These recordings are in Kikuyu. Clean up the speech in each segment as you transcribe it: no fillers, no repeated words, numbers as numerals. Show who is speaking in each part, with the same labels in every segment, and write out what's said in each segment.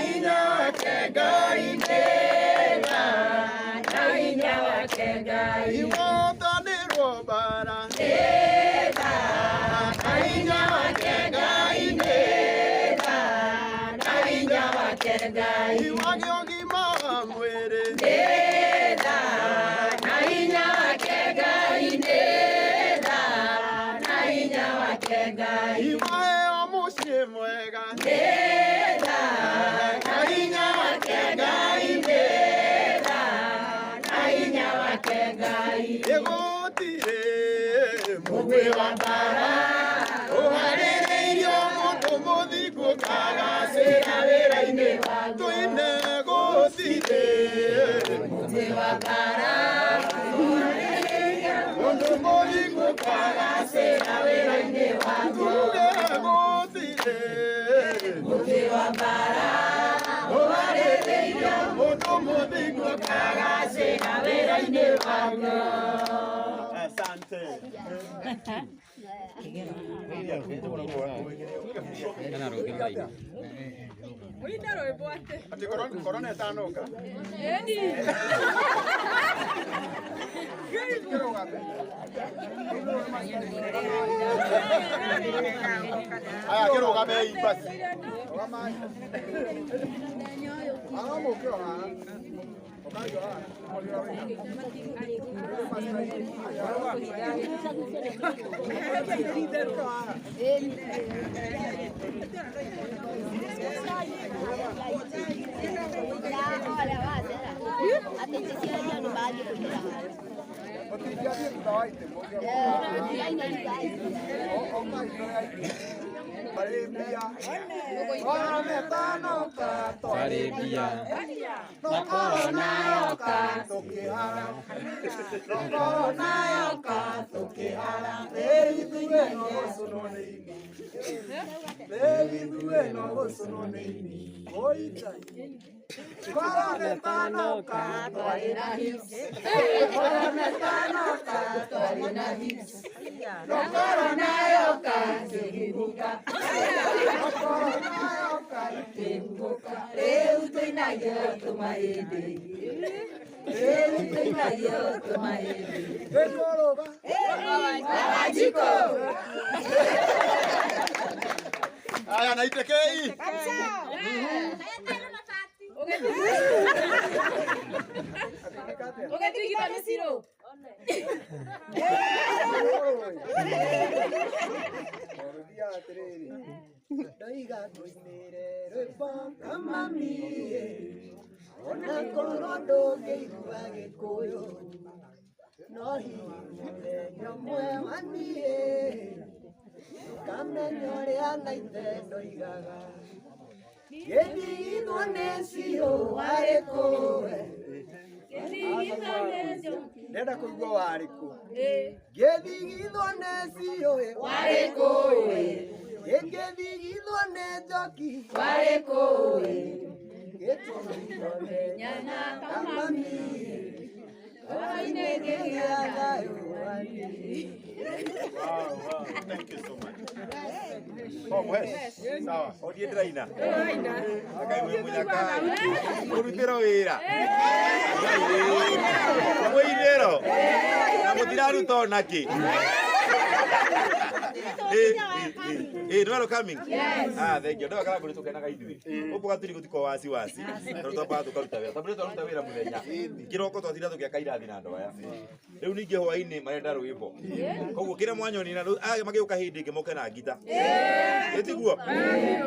Speaker 1: hinya wake Ngai nĩ tha na hinya wake Ngai.
Speaker 2: Ihotanĩrwo mbara
Speaker 1: Nĩ tha na hinya wake Ngai nĩ tha na hinya wake Ngai.
Speaker 2: Iwage ũgima wa mwĩrĩ
Speaker 1: Nĩ tha na hinya wake Ngai nĩ tha na hinya wake Ngai.
Speaker 2: Iwaheo mũciĩ mwega
Speaker 1: Nĩ tha na hinya wake Ngai nĩ tha na hinya wake Ngai.
Speaker 2: Ĩgũtirĩ
Speaker 1: Mũgwĩ wa mbara
Speaker 2: ũharĩrĩirio mũndũ mũthingu
Speaker 1: kagacĩra wĩra-inĩ waguo.
Speaker 2: Tũine gũtirĩ
Speaker 1: Mũgwĩ wa mbara
Speaker 2: mũndũ mũthingu
Speaker 1: kagacĩra wĩra-inĩ waguo.
Speaker 2: Tuge gũtirĩ
Speaker 1: Mũgwĩ wa mbara ũharĩrĩirio
Speaker 2: mũndũ mũthingu
Speaker 1: kagacĩra wĩra-inĩ waguo.
Speaker 2: Asante.
Speaker 3: Mũine rwĩmbo atĩ.
Speaker 2: Ati korona ĩtanoka.
Speaker 3: Ĩni.
Speaker 2: Aya kĩrũgamei basi.
Speaker 4: Twarĩ mbia
Speaker 1: Na korona yoka tũkĩhara. Na korona yoka tũkĩhara.
Speaker 2: Rĩu no gũcũnwo nĩ ini. Rĩu no gũcũnwo nĩ ini. Oi Ngai. Korona ĩtanoka
Speaker 1: Twarĩ na hips. Korona ĩtanoka twarĩ na hips. No korona yoka tũkĩhuhũka. No korona yoka tũkĩhuhũka. Rĩu tũinagio tũmahĩndĩ. Rĩu tũinagio tũmahĩndĩ.
Speaker 2: ĩkũrũga.
Speaker 1: Wanjikũ.
Speaker 2: Aya na itekei.
Speaker 3: Ũgĩtigitha mĩcirũ.
Speaker 5: Ndoiga tũinĩre rwĩmbo kamami ona korwo ndũngĩigua gĩkũyũ no hihi mũthenya ũmwe waniĩ ũkamenya ũrĩa na ithe ndoigaga ngĩthigithwo nĩ ciũ warĩ kũ we
Speaker 2: Ndenda kũigua warĩ kũ.
Speaker 5: Ngĩthigithwo nĩ ciũ
Speaker 1: Warĩ kũ we?
Speaker 5: Ngĩthigithwo nĩ njoki
Speaker 1: Warĩ kũ we?
Speaker 5: Gĩtũmi
Speaker 3: Nyana
Speaker 5: kamami ngoro-inĩ ngĩgĩa thayũ waniĩ
Speaker 2: Wow, wow. Thank you so much. Oh, mwesh. Sawa.
Speaker 6: Odie ndĩraina. Ngai mwĩ mũnyaka. Mũrutĩro wĩra. Mũinĩro. Na mũtiraruta ona kĩ. Eh, nĩ welcoming. Ah, thank you. Ndĩwa karangũri tũkenaga ithuĩ. Gũkũ gaturi gũtikoragwo wasi wasi. Tondũ twambaga tũkaruta wĩra. Twambire twaruta wĩra mũthenya. Kĩroko twatinda tũgĩaka irathi na andũ aya. Rĩu ningĩ hwaĩ-inĩ marenda rwĩmbo. Koguo kĩrĩa mwanyonire rĩu aya magĩũka hĩndĩ ĩngĩ moke na ngita. Ĩ tiguo?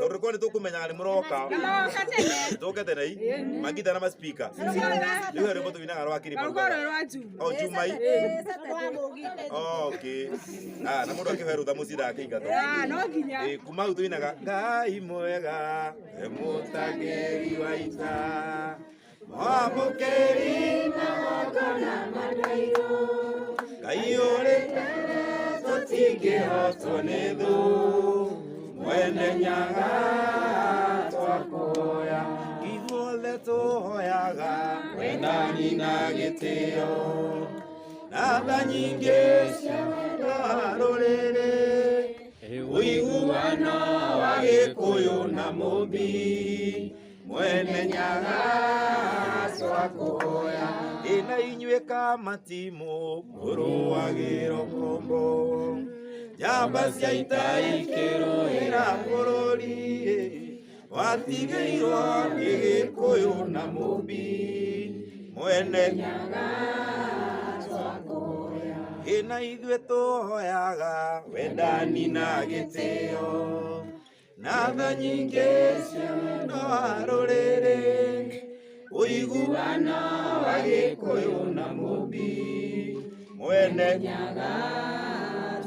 Speaker 6: Tondũ korwo nĩ tũkũmenyaga nĩ mũroka.
Speaker 3: Magoka tene.
Speaker 6: Tũke tene i. Mangita na maspika. Rĩu he rwĩmbo tũinaga rwa kĩrĩma.
Speaker 3: Maruga rũrũ rwa Juma.
Speaker 6: Oh, Juma i. Oh, okay. Ah, na mũndũ akĩhoya rũtha mũciĩ ndakĩingatwo.
Speaker 3: Ah, no nginya.
Speaker 6: Ĩ, kuma hau tũinaga Ngai mwega we mũtangĩri wa ita mwamũkĩri Ngai ũrĩ tũtingĩhotwo nĩ thũ mwene nyaga twakũhoya ithuothe tũhoyaga wendani na gĩtĩo na tha nyingĩ cia wendo wa rũrĩrĩ ũiguano wa Gĩkũyũ na Mũmbi Mwene Nyaga twakũhoya ĩna inyuĩ kamatimu mũrũagĩro kombo njamba cia ita ikĩrũĩra bũrũri watigĩirwo nĩ Gĩkũyũ na Mũmbi Mwene Nyaga twakũhoya ĩna ithuĩ tũhoyaga wendani na gĩtĩo na tha nyingĩ cia wendo wa rũrĩrĩ ũiguano wa Gĩkũyũ na Mũmbi Mwene Nyaga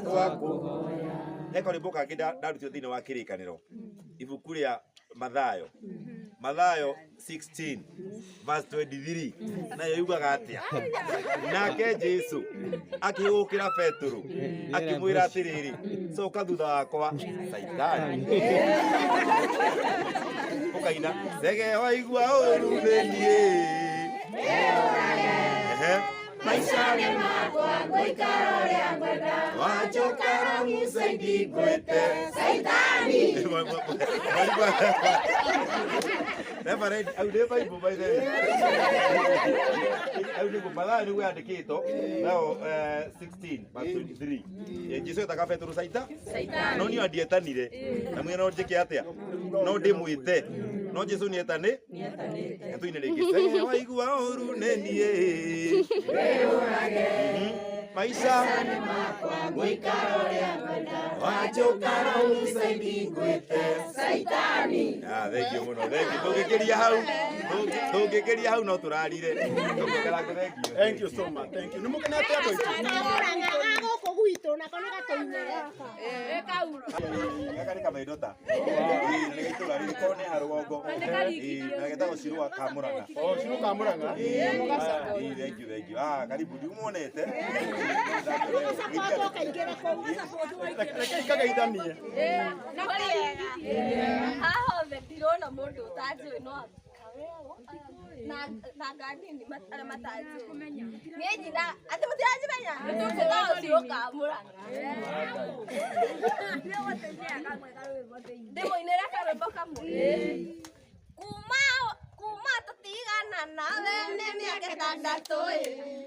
Speaker 6: twakũhoya. He karwĩmbo kangĩ ndarutire thĩinĩ wa kĩrĩkanĩro ibuku rĩa Mathayo Mathayo 16 verse 23 nayo yugaga atĩa nake Jesu akĩhũgũkĩra Petero akĩmwĩra atĩrĩrĩ coka thutha wakwa Saitani ũkaina cege waigua ũru nĩ niĩ. Ehe.
Speaker 1: Maisha-inĩ makwa ngũikara ũrĩa ngwenda
Speaker 6: Wanjũkara mũcaidi ngwĩte
Speaker 1: Saitani.
Speaker 6: Reverend, au nĩ Bible by the way. Au nĩguo Mathayo nĩguo yandĩkĩtwo nao 16 verse 23. Jesu etaga Petero Saita no niĩ andietanire na mwĩra no njĩke atĩa no ndĩmwĩte no Jesu nĩetane nĩtũine rĩngĩ cege waigua ũru nĩ niĩ. Maisha
Speaker 1: Ngũikara ũrĩa ngwenda
Speaker 6: wanjũkara mũcaidi ngwĩte
Speaker 1: Saitani.
Speaker 6: Ah, thank you mũno, thank you. Tũngĩkĩria hau, tũngĩkĩria hau no tũrarire. Tũngĩkara thank you.
Speaker 2: Thank you so much. Thank you. Nĩ mũkenete andũ aitũ?
Speaker 4: Gũkũ gwitũ nako nĩ gatũinĩre.
Speaker 6: Gaka nĩ kamendota. Ĩĩ, nĩ gaitũra rĩrĩ korwo nĩ ha rũgongo. Ĩĩ, na getagwo Shirua ka Murang'a.
Speaker 2: Oh, Shirua ka Murang'a.
Speaker 6: Ĩĩ, thank you, thank you. Ah, karibu ndimuonete.
Speaker 4: Ũkaingĩra kũu.
Speaker 2: Reke ikageithanie.
Speaker 7: Haha hothe ndirona mũndũ ũtanjũĩ no na nganini arĩa matanjũĩ. Niĩ nyina atĩ mũtiranjimenya njĩtagwo Shirũ ka Murang'a. Ndĩmũinĩre karwĩmbo kamwe. Kuma tũtigana nawe nĩ mĩaka ĩtandatũ ĩ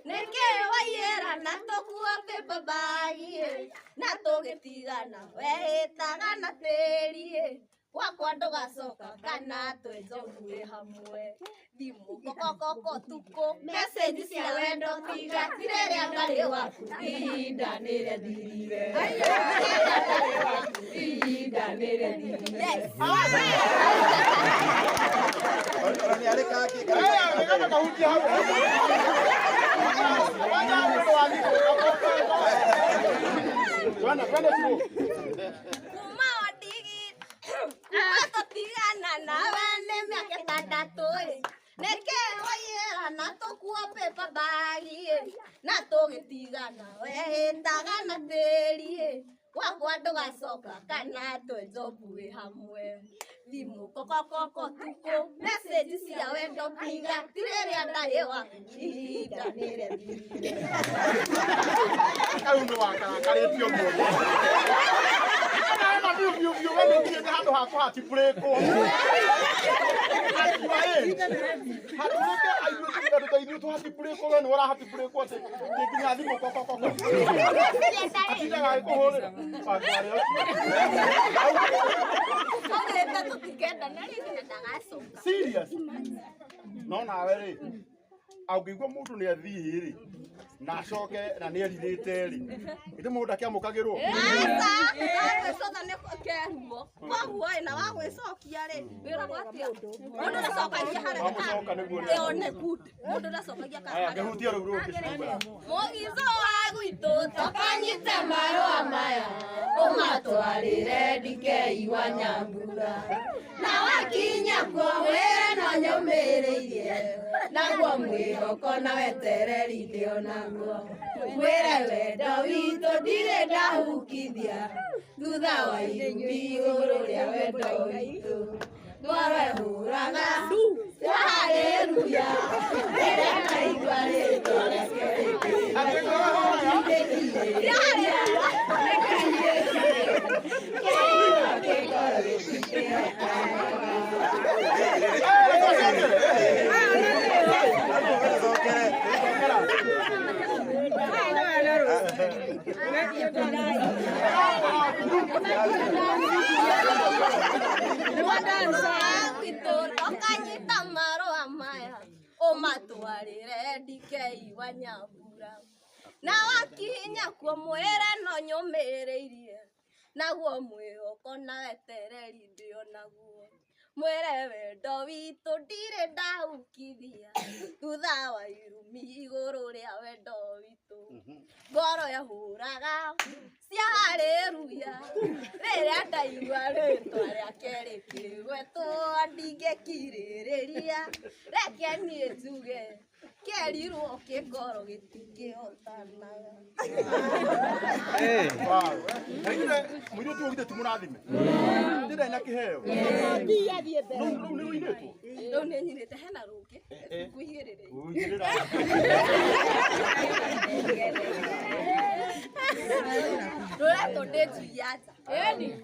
Speaker 7: nĩkĩ waiyĩra na tũkua paper bag ĩ na tũgĩtigana wehĩtaga na tĩri ĩ gwakwa ndũgacoka kana twenjo mwĩ hamwe thimũ kokokoko tukũ message cia wendo tiga ti rĩrĩa ndarĩ waku ihinda nĩrĩathirire rĩrĩa ndarĩ waku ihinda nĩrĩathirire. Yes.
Speaker 6: Ona nĩ arĩ kangĩ.
Speaker 2: Nĩgetha kahutie hau. Wanja mũndũ wa thimũ. Twende, twende Shirũ.
Speaker 7: Kuma wandigi kuma tũtigana nawe nĩ mĩaka ĩtandatũ ĩ nĩkĩ waiyĩra na tũkua paper bag ĩ na tũgĩtigana wehĩtaga na tĩri ĩ gwakwa ndũgacoka kana twenjo mbuĩ hamwe thimũ kokokoko tukũ message cia wendo tiga ti rĩrĩa ndarĩ waku ihinda nĩrĩathirire.
Speaker 2: Kau nĩ wakarakarĩtio mũno. Ena biũ biũ biũ we nĩthiĩte handũ ha kũhatibũrĩkwo. Akiuga ĩ hatũrĩke aithuĩ andũ ta ithuĩ tũhatibũrĩkwo we nĩ ũrahatibũrĩkwo atĩ nginya thimũ kokokoko. Atindaga agĩkũhũrĩra. Wangarĩ ũcio.
Speaker 7: Augĩte tũtikendana rĩngĩ na ndagacoka.
Speaker 2: Serious? No nawe rĩ angĩigua mũndũ nĩ athiĩ rĩ na acoke na nĩ erirĩte rĩ githĩ mũndũ ndakĩamũkagĩrwo?
Speaker 7: Aca, wagwĩcotha nĩ keruo. Koguo ĩ na wagwĩcokia rĩ wĩragwo atĩa? Mũndũ ndacokagia harĩa
Speaker 2: Wamũcoka nĩguo
Speaker 7: ĩyo nĩ good. Mũndũ ndacokagia
Speaker 2: Aya,
Speaker 7: harĩa.
Speaker 2: ngĩhutia rĩu rũngĩ Shirũ.
Speaker 7: Mũgico wa gwitũ
Speaker 1: Tokanyite marũa maya ũmatwarĩre ndikei wa Nyambura na wakinya kuo wĩre no nyũmĩrĩirie naguo mwĩhoko na wetereri ndĩ onaguo mwĩre wendo witũ ndirĩ ndahukithia thutha wa irumi igũrũ rĩa wendo witũ ngoro ĩhũraga haleluya rĩrĩa ndaigua rĩtwa rĩake rĩkĩĩra.
Speaker 7: Ũkanyita marũa maya ũmatwarĩre DK wa Nyambura na wakinya kuo mwĩre no nyũmĩrĩirie naguo mwĩhoko na wetereri ndĩo naguo mwĩre wendo witũ ndirĩ ndaukithia thutha wa irumi igũrũ rĩa wendo witũ ngoro yahũraga cia haleluya rĩrĩa ndaigua rĩtwa rĩake rĩkĩgwetwo ndingĩkirĩrĩria reke niĩ njuge kĩerirwo kĩngoro gĩtingĩhotanaga.
Speaker 2: Na ithuĩ mũirĩtu ũyũ githĩ ti mũrathime? Ndĩrĩ na kĩheo. Rĩu nĩ rũinĩtwo?
Speaker 7: Rĩu nĩ nyinĩte hena rũngĩ ngũigĩrĩrĩria.
Speaker 2: Ũigĩrĩra.
Speaker 7: Rũretwo ndĩ njui ya nja.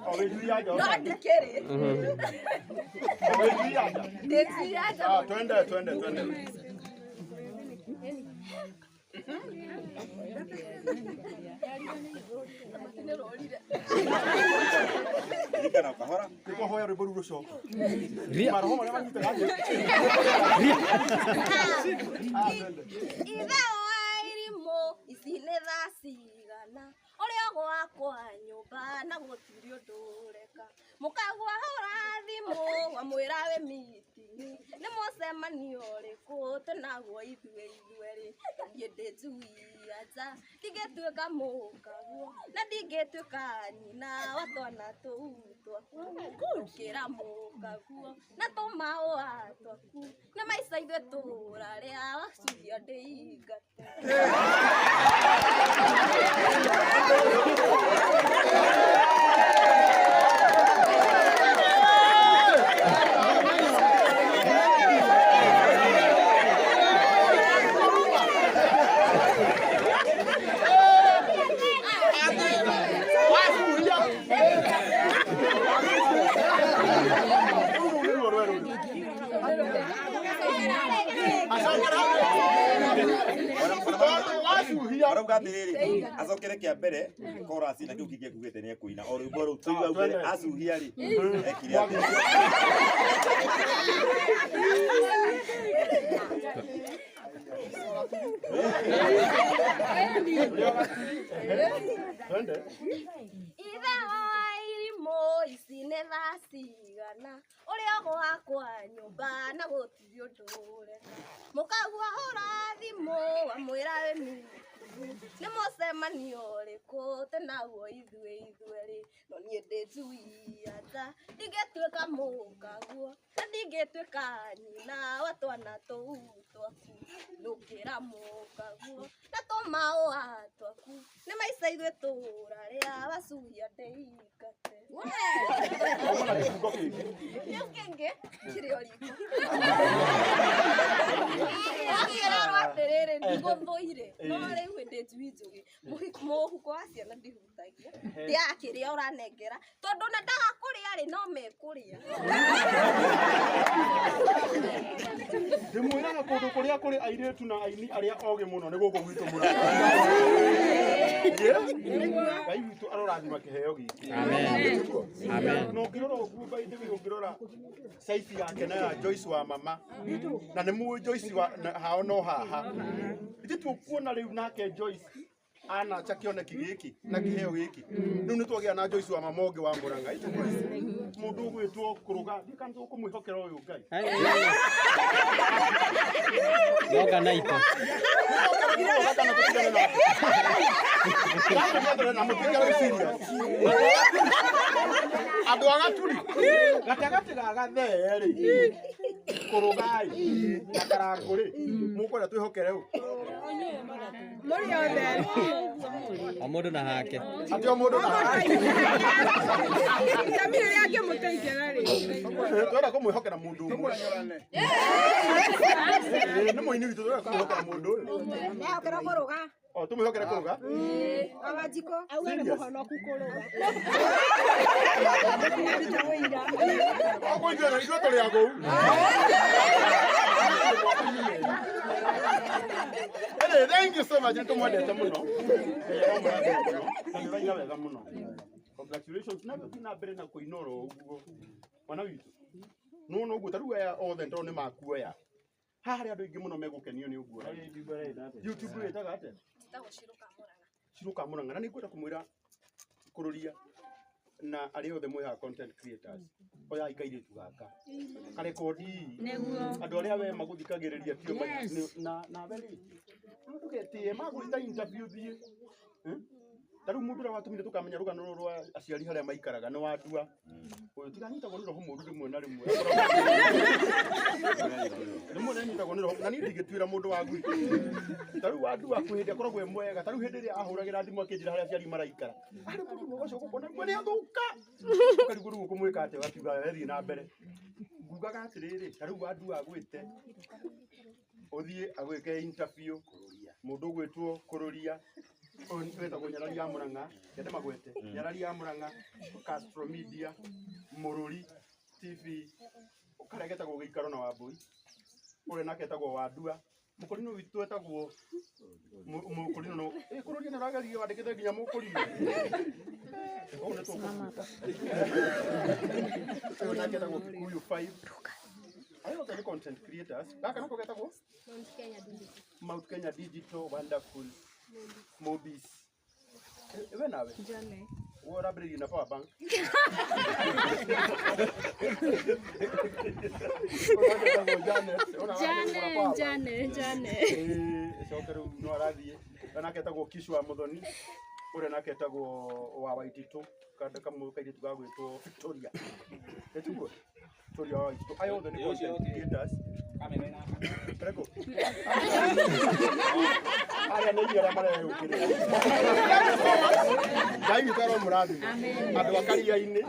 Speaker 2: O wĩ njui ya nja.
Speaker 7: No ndikĩrĩ.
Speaker 2: O wĩ njui ya nja.
Speaker 7: Ndĩ njui ya nja.
Speaker 2: Ah, twende twende twende.
Speaker 6: Ririkana ũkahora.
Speaker 2: Nĩkwahoya rwĩmbo rũu rũcoke. Maroho marĩa manyitaga Jesũ.
Speaker 7: Ithe wa irimũ ici nĩ thaa cigana ũrĩa gwakwa nyũmba na gũtirĩ ũndũ ũreka mũkagwa hũra thimũ wamwĩra wĩ mitini nĩ mũcemanio ũrĩkũ twĩnaguo ithuĩ ithuerĩ niĩ ndĩ njui ya nja ndingĩtuĩka mũkaguo na ndingĩtuĩka nyina wa twana tũu twaku ũkĩra mũkaguo na tũmaũa twaku nĩ maica ithuĩ tũrarĩa wacuria ndĩingate.
Speaker 2: Wacuria. Rũu nĩ ruo rwerũ. Acokera. Tondũ wacuhia.
Speaker 6: Arauga atĩrĩrĩ, acokere kĩa mbere chorus na kĩu kĩngĩ ekugĩte nĩ ekũina o rwĩmbo rũu tũigua augire acuhia rĩ ekire atĩa.
Speaker 2: Twende.
Speaker 7: Ithe wa irimũ ici nĩ thaa cigana ũrĩa gwakwa nyũmba na gũtirĩ ũndũ ũreka mũkagua hũra thimũ wamwĩra wĩ mitini nĩ mũcemanio ũrĩkũ twĩnaguo ithuĩ ithuerĩ no niĩ ndĩ njui ya nja ndingĩtuĩka mũkaguo na ndingĩtuĩka nyina wa twana tũu twaku nũkĩra mũkaguo na tũmaũa twaku nĩ maica ithuĩ tũrarĩa wacuria ndĩingate.
Speaker 2: Auma na kĩbungo kĩngĩ.
Speaker 7: Kĩu kĩngĩ kĩrĩ o riko. Akĩrerwo atĩrĩrĩ ndigũthũire no rĩu ndĩ njui njũgĩ mũhuko wa ciana ndihutagia ndĩaga kĩrĩa ũranengera tondũ na ndaga kũrĩa rĩ no mekũrĩa.
Speaker 2: Ndĩmwĩraga kũndũ kũrĩa kũrĩ airĩtu na aini arĩa ogĩ mũno nĩ gũkũ gwitũ Mũrang'a. Ngai witũ arorathima kĩheo gĩkĩ. Amen. Na ũngĩrora ũguo by the way ũngĩrora size yake na ya Joyce wa mama na nĩ mũĩ Joyce wa hao no haha. Ithuĩ tũkuona rĩu nake Joyce anacha kĩoneki gĩkĩ na kĩheo gĩkĩ. Rĩu nĩ twagĩa na Joyce wa mama ũngĩ wa Mũrang'a. Mũndũ ũgwĩtwo kũrũga ndiũ kana tũkũmwĩhokera ũyũ Ngai.
Speaker 8: Noga naito.
Speaker 2: Andũ a Gaturi gatagatĩ ga gathee rĩ kũrũgai na karangũ rĩ mũkwenda twĩhokere ũ?
Speaker 3: Mũrĩ othe.
Speaker 8: O mũndũ na hake.
Speaker 2: Atĩ o mũndũ na hake.
Speaker 3: Itemi rĩrĩa angĩmũteithia rĩ.
Speaker 2: Twenda kũmwĩhokera mũndũ ũmwe. Nĩ mũini witũ twenda kũmwĩhokera mũndũ ũyũ.
Speaker 4: Mehokera kũrũga.
Speaker 2: O tũmwĩhokere kũrũga.
Speaker 4: Wanjikũ. Auga nĩ mũhonoku kũrũga.
Speaker 2: Oguo ithuĩ tũrĩ agũu. Anyway, thank you so much. Nĩtũmwendete mũno. Na nĩ ũraina wega mũno. Congratulations. Na ũthiĩ na mbere na kũina oro ũguo. Mwana witũ. Nĩwona ũguo ta rĩu aya othe tondũ nĩ makuoya. Haha harĩ andũ aingĩ mũno megũkenio nĩ ũguo. YouTube wĩtaga atĩa? Shiro ka Murang'a. Na nĩngwenda kũmwĩra kũrũria na arĩa othe mwĩhaga content creators oyai kairĩtu gaka karekondi andũ arĩa we magũthikagĩrĩria tio na nawe rĩ ndũgetĩe magwĩta interview thiĩ. Ta rĩu mũndũ ũrĩa watũmire tũkamenya rũgano rũrũ rwa aciari harĩa maikaraga nĩ wandua ũyũ tiganyitagwo nĩ roho mũũru rĩmwe na rĩmwe rĩmwe nĩanyitagwo nĩ roho na niĩ ndingĩtuĩra mũndũ wa gwitũ. Ta rĩu wandua kwĩ hĩndĩ akoragwo e mwega, ta rĩu hĩndĩ ĩrĩa ahũragĩra thimũ akĩnjĩra harĩa aciari maraikara arĩ mũndũ mwega ũcio ũgũkona rĩmwe nĩathũka ũkarigwo rĩu ũkũmwĩka atĩa ũgakiuga we thiĩ na mbere. Ngugaga atĩrĩrĩ, ta rĩu wandua agwĩte ũthiĩ agwĩke interview mũndũ ũgwĩtwo kũrũria wetagwo Nyarari ya Murang'a, kende magwete Nyarari ya Murang'a, Castro Media, Mũrũri TV, karĩa getagwo Gĩikaro na Wambũi, ũrĩa nake etagwo Wandua, mũkũrinũ witũ etagwo mũkũrinũ no kũrũria nĩ ũrageria wandĩkĩte nginya mũkũrinũ ũũ nĩ tũkũbuta. Ũyũ nake etagwo Kikuyu 5. Arĩa othe nĩ content creators. Gaka nako getagwo Mount Kenya Digital Wonderful Mobis. We nawe? We ũrambĩrĩirie na power bank.
Speaker 7: Jane.
Speaker 2: Coke rĩu no arathiĩ. Ũrĩa nake etagwo Kishwa Muthoni, ũrĩa nake etagwo wa Waititũ, kairĩtu gagwĩtwo Victoria. Ĩtiguo? Victoria wa Waititũ. Aya othe nĩ content creators. Kareko? Arĩa nĩ iria arĩa mareyũkĩrĩra. Ngai witũ aromũrathima. Andũ a Karia-inĩ,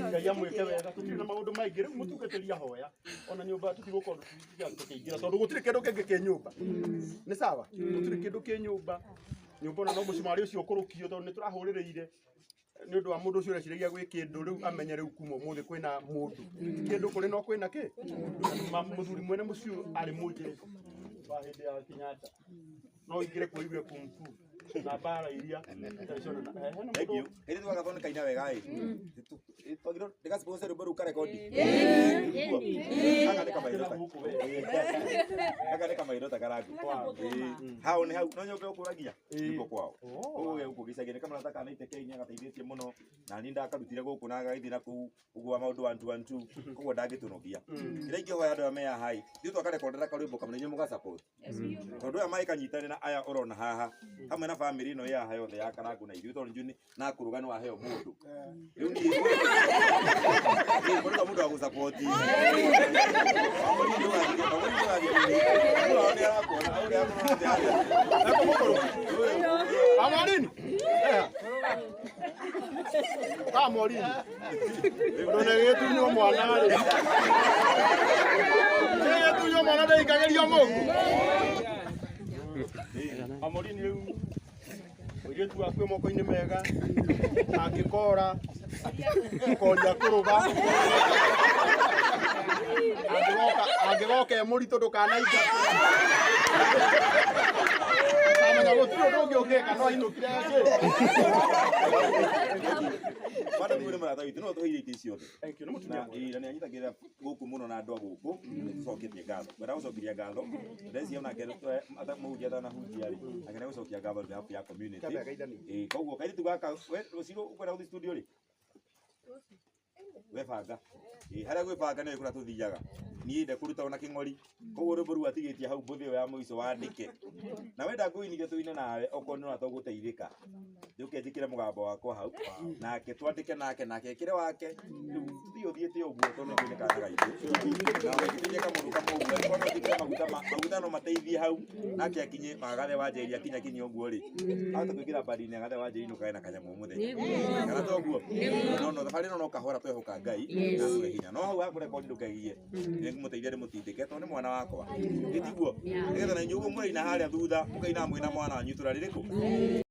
Speaker 2: Ngai amwĩke wega. Tũtirĩ na maũndũ maingĩ rĩu mũtungatĩri ahoya. Ona nyũmba tũtigũkorwo tũkĩingĩra tondũ gũtirĩ kĩndũ kĩngĩ kĩ nyũmba. Nĩ sawa? Gũtirĩ kĩndũ kĩ nyũmba. Nyũmba ona no mũcumarĩ ũcio ũkũrũkio tondũ nĩ tũrahũrĩrĩire nĩ ũndũ wa mũndũ ũcio ũreciragia gwĩ kĩndũ rĩu amenye rĩu kuma ũmũthĩ kwĩna mũndũ. Kĩndũ kũrĩ no kwĩna kĩ? Mũthuri mwene mũciĩ arĩ mũnjĩci wa hĩndĩ ya Kenyatta. No ingĩre kuo igue kumfu na mbara iria.
Speaker 6: Thank you. Hĩndĩ twagathondeka ina wega ĩ. Twagĩrĩirwo ndĩgasponsor rwĩmbo rũu karekondi. Gaka nĩ kamairũ ta. Gaka nĩ kamairũ ta karangu. Hau nĩ hau no nyũmba ũkũragia nĩkuo kwao. Ũguo gũkũ gĩcagi nĩ kamũrata ka 90K nĩ agateithĩtie mũno na niĩ ndakarutire gũkũ na agagĩthiĩ na kũu ũguo wa maũndũ 1 2 1 2 koguo ndangĩtũnogia. Kĩrĩa ingĩhoya andũ aya me haha ĩ, ithuĩ twakarekondera karwĩmbo kamwe na inyuĩ mũga support. Tondũ aya magĩkanyitanĩra na aya ũrona haha hamwe na family ĩno ĩ haha yothe ya Karangu na ithuĩ tondũ njũĩ na kũrũga nĩ waheo mũndũ. Rĩu niĩ mũndũ mũndũ wa gũ support.
Speaker 2: Amorini. Amorini. Ndone gĩtunywo mwana rĩ. Gĩtunywo mwana ndaikagĩrio mũku. Amorini rĩu mũirĩtu waku e moko-inĩ mega angĩkora ũkoria kũrũga angĩgoka e mũritũ ndũkanaingate. Kamenya gũtirĩ ũndũ ũngĩ ũngĩka no ainũkire kĩ.
Speaker 6: Bado nĩ mũrata witũ no tũheire itĩ ciothe.
Speaker 2: Thank you. Nĩ mũtumia mwega.
Speaker 6: Na nĩ anyitagĩrĩra gũkũ mũno na andũ a gũkũ nĩ tũcoketie ngatho. Ngwenda gũcokeria ngatho. Ndeciria onake mũhunjia atanahunjia rĩ, nake nĩ gũcokia ngatho on behalf ya community.
Speaker 2: Kĩambe agaithanie.
Speaker 6: Ĩĩ, koguo kairĩtu gaka we rũciũ ũkwenda gũthiĩ studio rĩ? We banga. Ĩĩ, harĩa gwĩbanga nĩwe kũrĩa tũthiaga. Niĩ ndekũruta ona kĩng'ori. Koguo rwĩmbo rũu atigĩtie hau mbũthĩ ĩyo ya mũico wandĩke. Na wenda ngũinithie tũine nawe okorwo nĩ ũrona tũgũteithĩka. Njũke njĩkĩre mũgambo wakwa hau. Nake twandĩke nake nake ekĩre wake. Rĩu tũthiĩ ũthiĩte ũguo tondũ nĩ kana gaitũ. Na ũngĩteithia kamũndũ kamwe ũguo, okorwo no njĩkĩre maguta maguta no mateithie hau. Nake akinye magathe wa Njeri akinya kinya ũguo rĩ. Ahota kũingĩra bandi-inĩ agathe wa Njeri nũkage na kanyamũ mũthenya. Kana to ũguo? No thabarĩ ĩno no kahora twehoka Ngai na atũhe hinya. No hau hakũrekondi ndũkegie. Nĩ ngũmũteithia ndĩmũtindĩke tondũ nĩ mwana wakwa. Ĩ tiguo? Nĩgetha na inyuĩ ũguo mũraina harĩa thutha mũkaina mwĩna mwana wanyu itũra rĩrĩkũ?